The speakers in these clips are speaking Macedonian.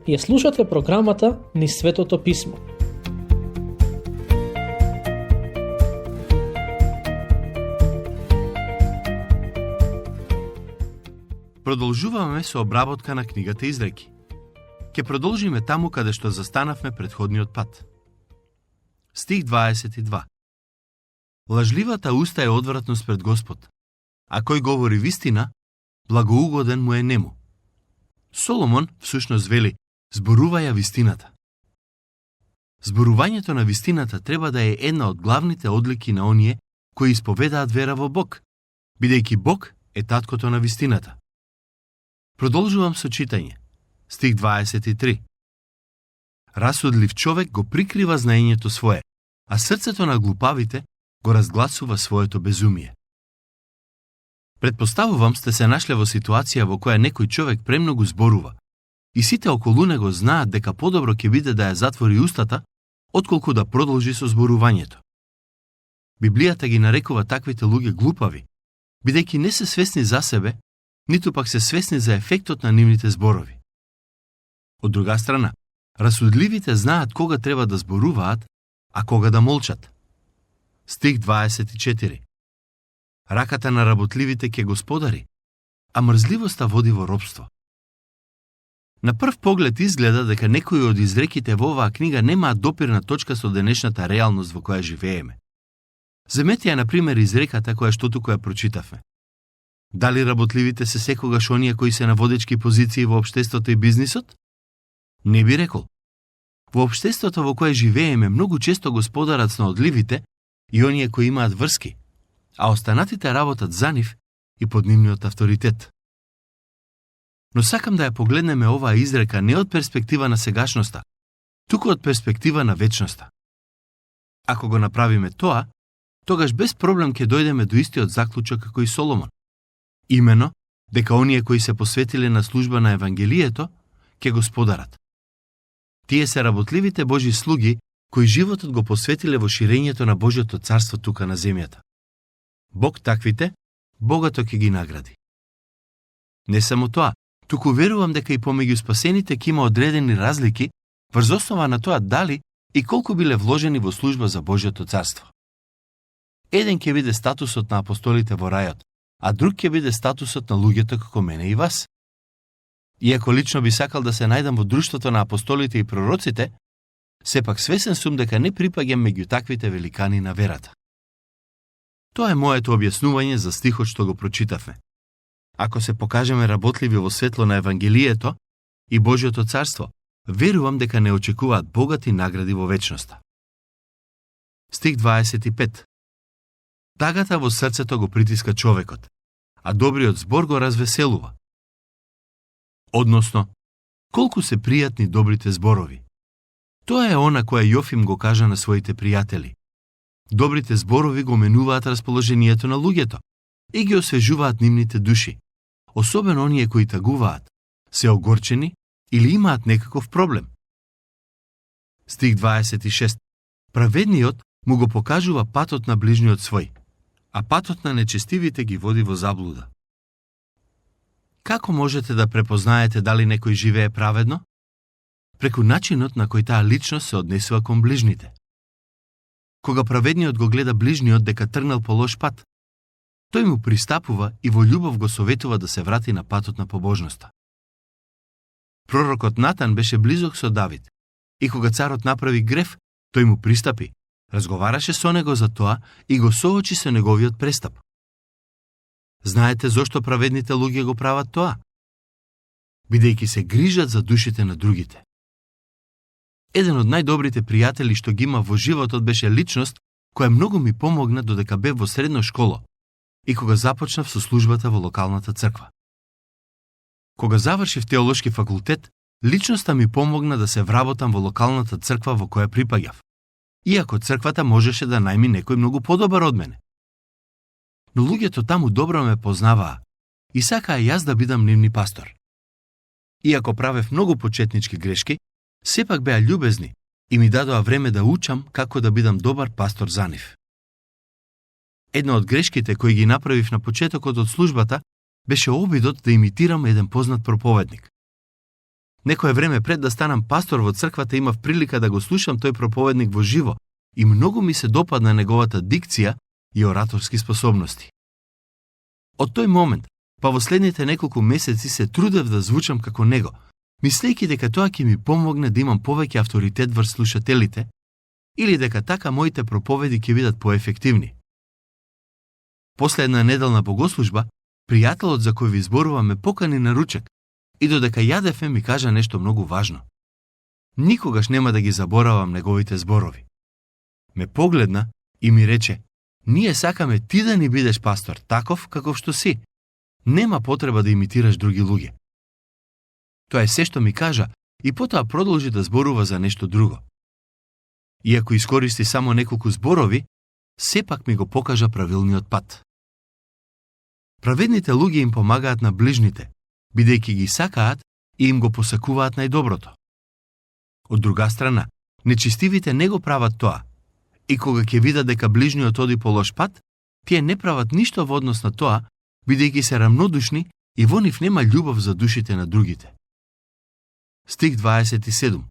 Ја слушате програмата Низ Светото Писмо. Продолжуваме со обработка на книгата Изреки. Ке продолжиме таму каде што застанавме претходниот пат. Стих 22. Лажливата уста е одвратност пред Господ, а кој говори вистина, благоугоден му е нему. Соломон всушност вели, зборувај ја вистината. Зборувањето на вистината треба да е една од главните одлики на оние кои исповедаат вера во Бог, бидејќи Бог е таткото на вистината. Продолжувам со читање. Стих 23. Расудлив човек го прикрива знаењето свое, а срцето на глупавите го разгласува своето безумие. Предпоставувам сте се нашле во ситуација во која некој човек премногу зборува и сите околу него знаат дека подобро ќе биде да ја затвори устата, отколку да продолжи со зборувањето. Библијата ги нарекува таквите луѓе глупави, бидејќи не се свесни за себе, ниту пак се свесни за ефектот на нивните зборови. Од друга страна, расудливите знаат кога треба да зборуваат, а кога да молчат. Стих 24. Раката на работливите ќе господари, а мрзливоста води во робство. На прв поглед изгледа дека некои од изреките во оваа книга немаат допирна точка со денешната реалност во која живееме. Земете ја, например, изреката која што туку ја прочитавме. Дали работливите се секогаш оние кои се на водечки позиции во општеството и бизнисот? Не би рекол. Во општеството во кое живееме многу често господарат снаодливите и оние кои имаат врски, а останатите работат за нив и под нивниот авторитет. Но сакам да ја погледнеме оваа изрека не од перспектива на сегашноста, туку од перспектива на вечноста. Ако го направиме тоа, тогаш без проблем ќе дојдеме до истиот заклучок како и Соломон. Имено, дека оние кои се посветиле на служба на Евангелието, ќе господарат. Тие се работливите Божи слуги, кои животот го посветиле во ширењето на Божјото царство тука на земјата. Бог таквите, богато ќе ги награди. Не само тоа, туку верувам дека и помеѓу спасените ќе има одредени разлики врз основа на тоа дали и колку биле вложени во служба за Божјото царство. Еден ќе биде статусот на апостолите во рајот, а друг ќе биде статусот на луѓето како мене и вас. Иако лично би сакал да се најдам во друштвото на апостолите и пророците, сепак свесен сум дека не припаѓам меѓу таквите великани на верата. Тоа е моето објаснување за стихот што го прочитавме. Ако се покажеме работливи во светло на Евангелието и Божјото царство, верувам дека не очекуваат богати награди во вечноста. Стих 25. Тагата во срцето го притиска човекот, а добриот збор го развеселува. Односно, колку се пријатни добрите зборови. Тоа е она која Јофим го кажа на своите пријатели. Добрите зборови го менуваат расположението на луѓето и ги освежуваат нивните души, особено оние кои тагуваат, се огорчени или имаат некаков проблем. Стих 26. Праведниот му го покажува патот на ближниот свој, а патот на нечестивите ги води во заблуда. Како можете да препознаете дали некој живее праведно? Преку начинот на кој таа личност се однесува кон ближните. Кога праведниот го гледа ближниот дека тргнал по лош пат, тој му пристапува и во љубов го советува да се врати на патот на побожноста. Пророкот Натан беше близок со Давид и кога царот направи греф, тој му пристапи, разговараше со него за тоа и го соочи со неговиот престап. Знаете зошто праведните луѓе го прават тоа? Бидејќи се грижат за душите на другите. Еден од најдобрите пријатели што ги има во животот беше личност која многу ми помогна додека бев во средно школо и кога започнав со службата во локалната црква. Кога завршив теолошки факултет, личноста ми помогна да се вработам во локалната црква во која припаѓав, иако црквата можеше да најми некој многу подобар од мене. Но луѓето таму добро ме познаваа и сакаа јас да бидам нивни пастор. Иако правев многу почетнички грешки, сепак беа љубезни и ми дадоа време да учам како да бидам добар пастор за нив. Една од грешките кои ги направив на почетокот од службата беше обидот да имитирам еден познат проповедник. Некое време пред да станам пастор во црквата имав прилика да го слушам тој проповедник во живо и многу ми се допадна неговата дикција и ораторски способности. Од тој момент, па во следните неколку месеци се трудев да звучам како него, мислејќи дека тоа ќе ми помогне да имам повеќе авторитет врз слушателите или дека така моите проповеди ќе бидат поефективни. После една неделна богослужба, пријателот за кој ви зборувам ме покани на ручек и додека јадевме ми кажа нешто многу важно. Никогаш нема да ги заборавам неговите зборови. Ме погледна и ми рече: "Ние сакаме ти да ни бидеш пастор, таков каков што си. Нема потреба да имитираш други луѓе." Тоа е се што ми кажа и потоа продолжи да зборува за нешто друго. Иако искористи само неколку зборови, сепак ми го покажа правилниот пат. Праведните луѓе им помагаат на ближните, бидејќи ги сакаат и им го посакуваат најдоброто. Од друга страна, нечистивите не го прават тоа, и кога ќе видат дека ближниот оди по лош пат, тие не прават ништо во однос на тоа, бидејќи се рамнодушни и во нив нема љубов за душите на другите. Стих 27.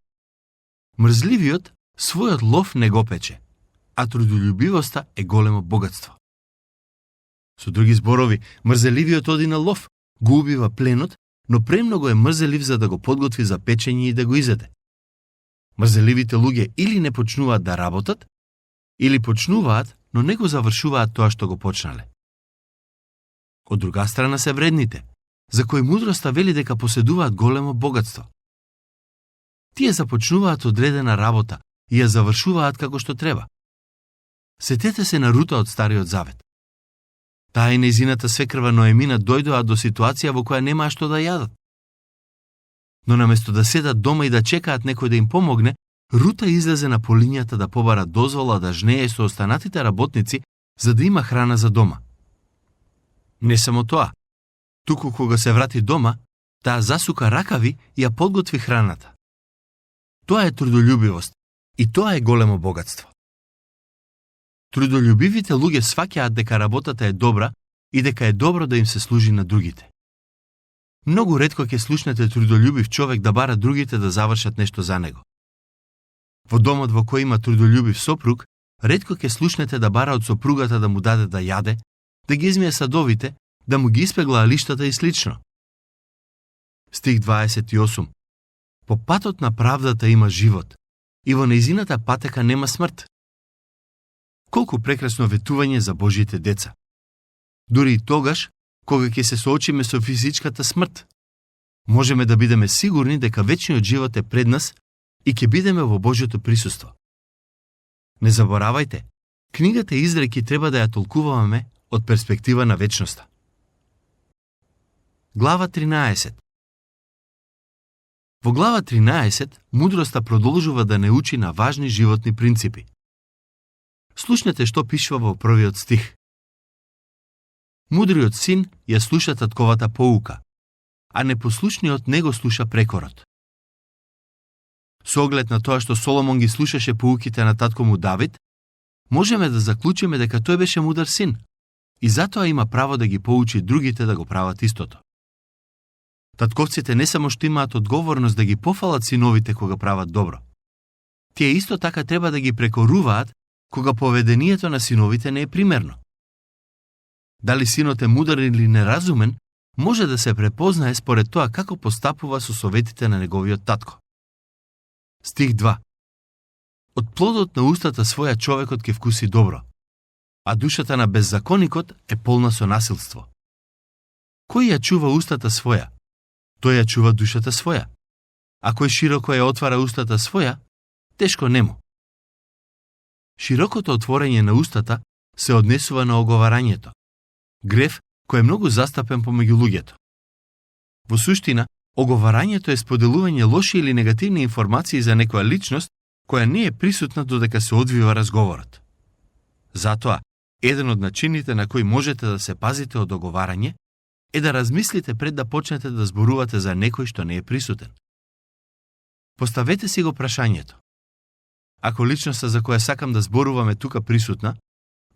Мрзливиот својот лов не го пече, а трудолюбивоста е големо богатство. Со други зборови, мрзеливиот оди на лов, го убива пленот, но премногу е мрзелив за да го подготви за печење и да го изеде. Мрзеливите луѓе или не почнуваат да работат, или почнуваат, но не го завршуваат тоа што го почнале. Од друга страна се вредните, за кои мудроста вели дека поседуваат големо богатство. Тие започнуваат одредена работа и ја завршуваат како што треба. Сетете се на Рута од Стариот Завет. Таа и нејзината свекрва Ноемина дојдоа до ситуација во која немаа што да јадат. Но наместо да седат дома и да чекаат некој да им помогне, Рута излезе на полињата да побара дозвола да жнее со останатите работници за да има храна за дома. Не само тоа, туку кога се врати дома, таа засука ракави и ја подготви храната. Тоа е трудолюбивост и тоа е големо богатство. Трудолюбивите луѓе сваќаат дека работата е добра и дека е добро да им се служи на другите. Многу ретко ќе слушнете трудолюбив човек да бара другите да завршат нешто за него. Во домот во кој има трудолюбив сопруг, ретко ќе слушнете да бара од сопругата да му даде да јаде, да ги измие садовите, да му ги испегла алиштата и слично. Стих 28. По патот на правдата има живот, и во нејзината патека нема смрт. Колку прекрасно ветување за Божите деца. Дури и тогаш, кога ќе се соочиме со физичката смрт, можеме да бидеме сигурни дека вечниот живот е пред нас и ќе бидеме во Божјото присуство. Не заборавајте, книгата Изреки треба да ја толкуваме од перспектива на вечноста. Глава 13. Во глава 13, мудроста продолжува да не учи на важни животни принципи. Слушнете што пишува во првиот стих. Мудриот син ја слуша татковата поука, а непослушниот не го слуша прекорот. Со оглед на тоа што Соломон ги слушаше поуките на татко му Давид, можеме да заклучиме дека тој беше мудар син и затоа има право да ги поучи другите да го прават истото. Татковците не само што имаат одговорност да ги пофалат синовите кога прават добро. Тие исто така треба да ги прекоруваат кога поведението на синовите не е примерно. Дали синот е мудар или неразумен, може да се препознае според тоа како постапува со советите на неговиот татко. Стих 2. Од плодот на устата своја човекот ќе вкуси добро, а душата на беззаконикот е полна со насилство. Кој ја чува устата своја? Тој ја чува душата своја. А кој широко ја отвара устата своја, тешко нему. Широкото отворање на устата се однесува на оговарањето, грев кој е многу застапен помеѓу луѓето. Во суштина, оговарањето е споделување лоши или негативни информации за некоја личност која не е присутна додека се одвива разговорот. Затоа, еден од начините на кои можете да се пазите од оговарање е да размислите пред да почнете да зборувате за некој што не е присутен. Поставете си го прашањето. Ако личноста за која сакам да зборуваме тука присутна,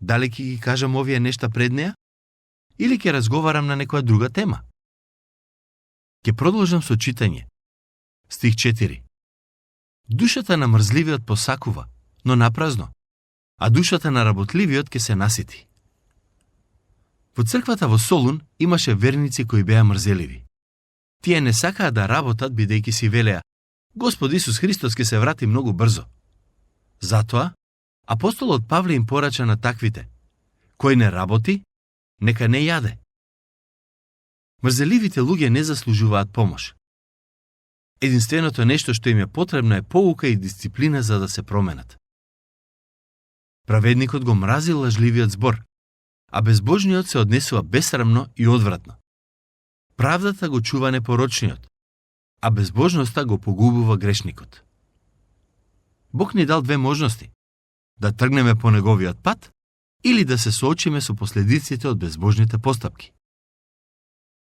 дали ќе ги кажам овие нешта пред неа? Или ќе разговарам на некоја друга тема? Ќе продолжам со читање. Стих 4. Душата на мрзливиот посакува, но напразно, а душата на работливиот ќе се насити. Во црквата во Солун имаше верници кои беа мрзеливи. Тие не сакаа да работат бидејќи си велеа: Господ Исус Христос ќе се врати многу брзо. Затоа, апостолот Павле им порача на таквите: кој не работи, нека не јаде. Мрзеливите луѓе не заслужуваат помош. Единственото нешто што им е потребно е поука и дисциплина за да се променат. Праведникот го мрази лажливиот збор, а безбожниот се однесува бесрамно и одвратно. Правдата го чува непорочниот, а безбожноста го погубува грешникот. Бог ни дал две можности: да тргнеме по неговиот пат или да се соочиме со последиците од безбожните постапки.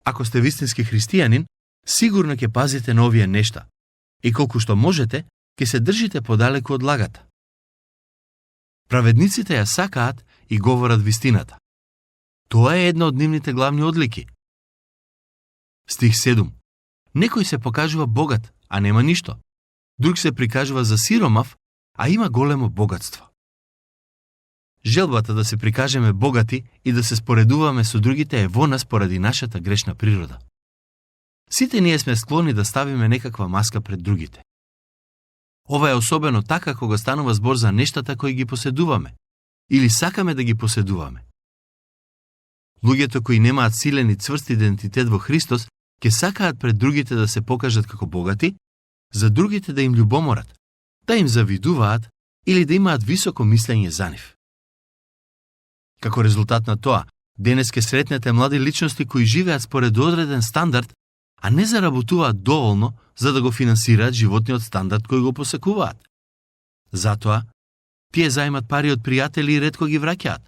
Ако сте вистински христијанин, сигурно ќе пазите на овие нешта и колку што можете, ќе се држите подалеку од лагата. Праведниците ја сакаат и говорат вистината. Тоа е една од нивните главни одлики. Стих 7. Некој се покажува богат, а нема ништо. Друг се прикажува за сиромав, а има големо богатство. Желбата да се прикажеме богати и да се споредуваме со другите е во нас поради нашата грешна природа. Сите ние сме склони да ставиме некаква маска пред другите. Ова е особено така кога станува збор за нештата кои ги поседуваме или сакаме да ги поседуваме. Луѓето кои немаат силен и цврст идентитет во Христос ќе сакаат пред другите да се покажат како богати, за другите да им љубоморат, да им завидуваат или да имаат високо мислење за нив. Како резултат на тоа, денес ќе сретнете млади личности кои живеат според одреден стандард, а не заработуваат доволно за да го финансираат животниот стандард кој го посекуваат. Затоа, тие зајмат пари од пријатели и ретко ги враќаат.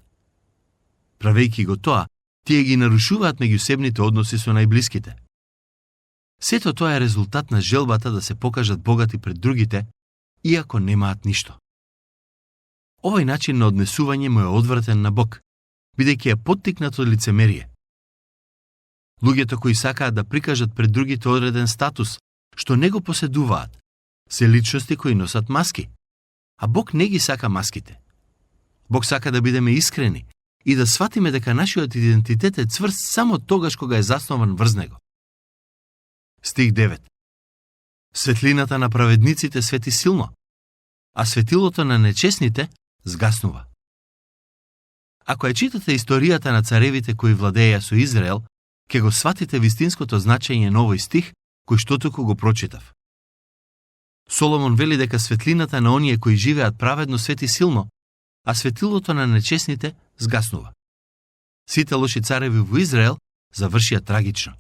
Правејќи го тоа, тие ги нарушуваат меѓусебните односи со најблиските. Сето тоа е резултат на желбата да се покажат богати пред другите, иако немаат ништо. Овој начин на однесување му е одвратен на Бог, бидејќи е поттикнат од лицемерие. Луѓето кои сакаат да прикажат пред другите одреден статус, што не го поседуваат, се личности кои носат маски, а Бог не ги сака маските. Бог сака да бидеме искрени и да сватиме дека нашиот идентитет е цврст само тогаш кога е заснован врз него. Стих 9. Светлината на праведниците свети силно, а светилото на нечесните згаснува. Ако ја читате историјата на царевите кои владееја со Израел, ќе го сватите вистинското значење на овој стих кој што току го прочитав. Соломон вели дека светлината на оние кои живеат праведно свети силно, а светилото на нечесните згаснува. Сите лоши цареви во Израел завршија трагично.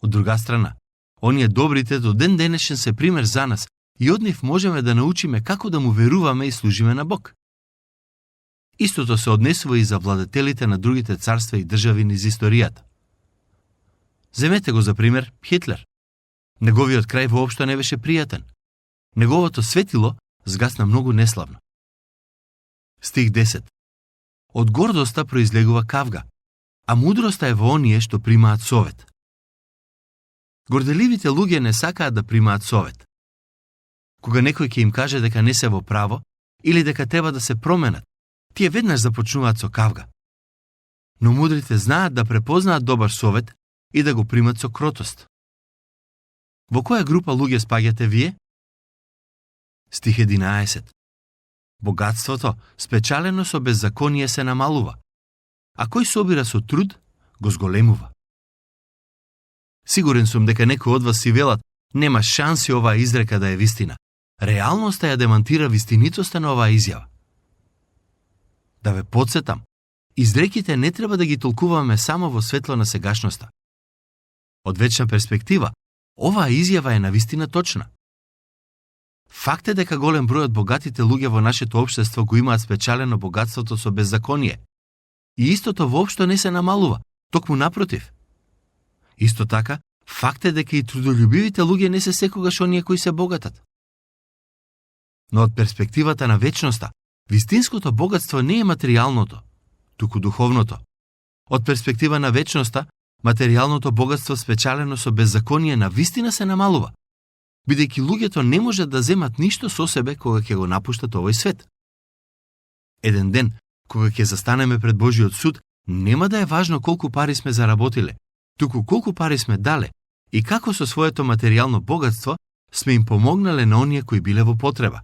Од друга страна, оние добрите до ден денешен се пример за нас и од нив можеме да научиме како да му веруваме и служиме на Бог. Истото се однесува и за владетелите на другите царства и држави низ историјата. Земете го за пример Хитлер. Неговиот крај воопшто не беше пријатен. Неговото светило згасна многу неславно. Стих 10. Од гордоста произлегува кавга, а мудроста е во оние што примаат совет. Горделивите луѓе не сакаат да примаат совет. Кога некој ќе им каже дека не се во право или дека треба да се променат, тие веднаш започнуваат со кавга. Но мудрите знаат да препознаат добар совет и да го примат со кротост. Во која група луѓе спаѓате вие? Стих 11. Богатството, спечалено со беззаконие, се намалува, а кој собира со труд, го зголемува. Сигурен сум дека некој од вас си велат: нема шанси оваа изрека да е вистина. Реалноста ја демантира вистинитоста на оваа изјава. Да ве потсетам, изреките не треба да ги толкуваме само во светло на сегашноста. Од вечна перспектива, оваа изјава е навистина точна. Факт е дека голем број од богатите луѓе во нашето општество го имаат спечалено богатството со беззаконие. И истото воопшто не се намалува, токму напротив. Исто така, факт е дека и трудолюбивите луѓе не се секогаш оние кои се богатат. Но од перспективата на вечноста, вистинското богатство не е материјалното, туку духовното. Од перспектива на вечноста, материјалното богатство спечалено со беззаконие навистина се намалува, бидејќи луѓето не можат да земат ништо со себе кога ќе го напуштат овој свет. Еден ден, кога ќе застанеме пред Божиот суд, нема да е важно колку пари сме заработиле, туку колку пари сме дале и како со своето материјално богатство сме им помогнале на оние кои биле во потреба.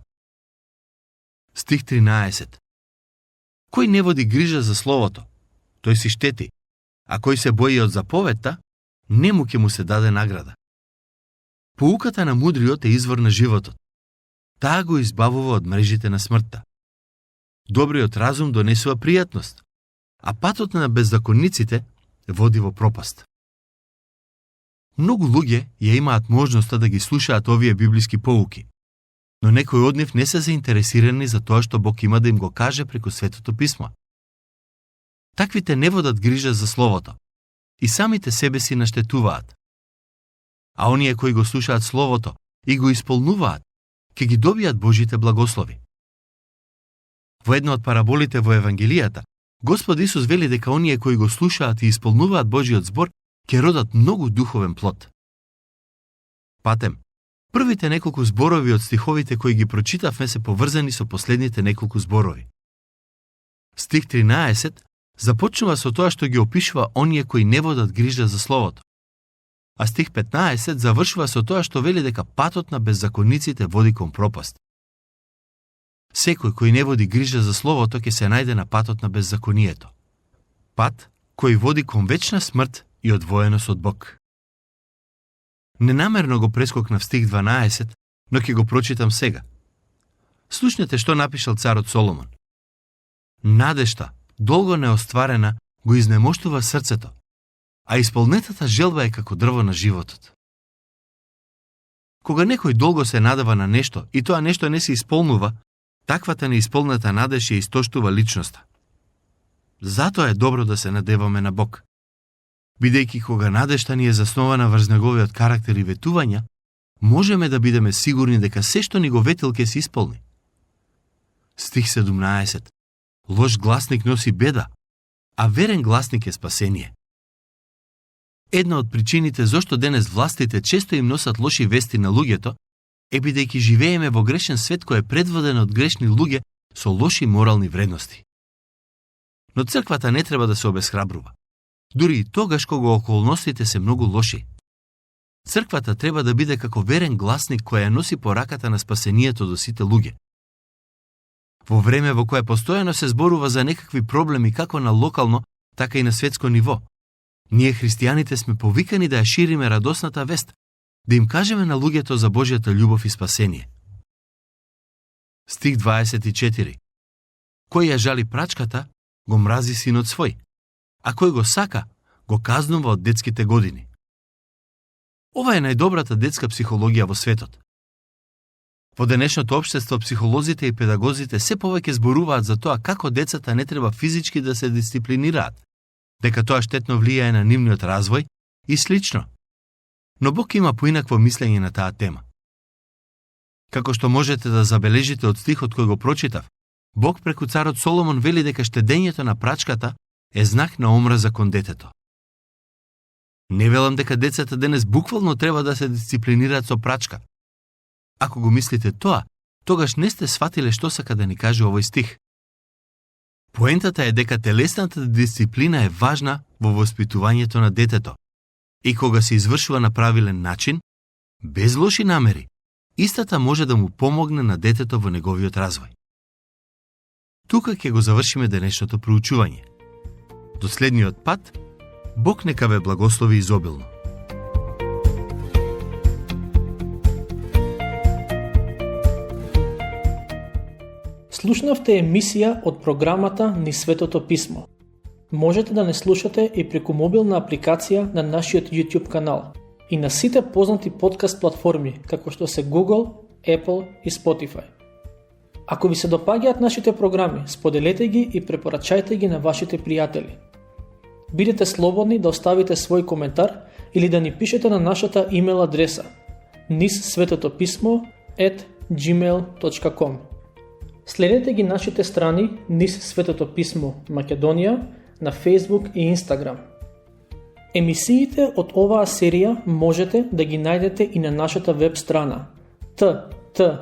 Стих 13. Кој не води грижа за словото, тој си штети, а кој се бои од заповедта, нему ќе му се даде награда. Поуката на мудриот е извор на животот. Таа го избавува од мрежите на смртта. Добриот разум донесува пријатност, а патот на беззаконниците води во пропаст. Многу луѓе ја имаат можноста да ги слушаат овие библиски поуки, но некои од нив не се заинтересирани за тоа што Бог има да им го каже преку Светото писмо. Таквите не водат грижа за словото и самите себе си наштетуваат. А оние кои го слушаат словото и го исполнуваат, ќе ги добијат Божите благослови. Во една од параболите во Евангелијата, Господ Исус вели дека оние кои го слушаат и исполнуваат Божиот збор ќе родат многу духовен плод. Патем, првите неколку зборови од стиховите кои ги прочитавме се поврзани со последните неколку зборови. Стих 13 започнува со тоа што ги опишува оние кои не водат грижа за словото. А стих 15 завршува со тоа што вели дека патот на беззаконниците води кон пропаст. Секој кој не води грижа за словото ќе се најде на патот на беззаконието. Пат кој води кон вечна смрт и одвоеност од Бог. Ненамерно го прескокнав стих 12, но ќе го прочитам сега. Слушнете што напишал царот Соломон. Надежта, долго неостварена, го изнемоштува срцето, а исполнетата желба е како дрво на животот. Кога некој долго се надева на нешто и тоа нешто не се исполнува, таквата неисполната надеж ја истоштува личноста. Затоа е добро да се надеваме на Бог. Бидејќи кога надежта ни е заснована врз неговиот карактер и ветувања, можеме да бидеме сигурни дека се што ни го ветил ќе се исполни. Стих 17. Лош гласник носи беда, а верен гласник е спасение. Една од причините зошто денес властите често им носат лоши вести на луѓето е бидејќи живееме во грешен свет кој е предводен од грешни луѓе со лоши морални вредности. Но црквата не треба да се обесхрабрува, дури и тогаш кога околностите се многу лоши. Црквата треба да биде како верен гласник кој ја носи пораката на спасението до сите луѓе. Во време во кое постојано се зборува за некакви проблеми како на локално, така и на светско ниво, ние христијаните сме повикани да ја шириме радосната вест, да им кажеме на луѓето за Божјата љубов и спасение. Стих 24. Кој ја жали прачката, го мрази синот свој, а кој го сака, го казнува од детските години. Ова е најдобрата детска психологија во светот. Во денешното општество психолозите и педагозите се повеќе зборуваат за тоа како децата не треба физички да се дисциплинираат, дека тоа штетно влијае на нивниот развој и слично. Но Бог има поинакво мислење на таа тема. Како што можете да забележите од стихот кој го прочитав, Бог преку царот Соломон вели дека штедењето на прачката е знак на омраза кон детето. Не велам дека децата денес буквално треба да се дисциплинираат со прачка. Ако го мислите тоа, тогаш не сте сватиле што сака да ни каже овој стих. Поентата е дека телесната дисциплина е важна во воспитувањето на детето и кога се извршува на правилен начин, без лоши намери, истата може да му помогне на детето во неговиот развој. Тука ќе го завршиме денешното проучување. До следниот пат, Бог нека ве благослови изобилно. Слушнавте емисија од програмата Низ Светото писмо. Можете да не слушате и преку мобилна апликација на нашиот YouTube канал и на сите познати подкаст платформи, како што се Google, Apple и Spotify. Ако ви се допаѓаат нашите програми, споделете ги и препорачајте ги на вашите пријатели. Бидете слободни да оставите свој коментар или да ни пишете на нашата имейл адреса nizsvetotopисmo@gmail.com. Следете ги нашите страни Низ Светото писмо Македонија на Facebook и Instagram. Емисиите од оваа серија можете да ги најдете и на нашата веб страна ttb.twr.org.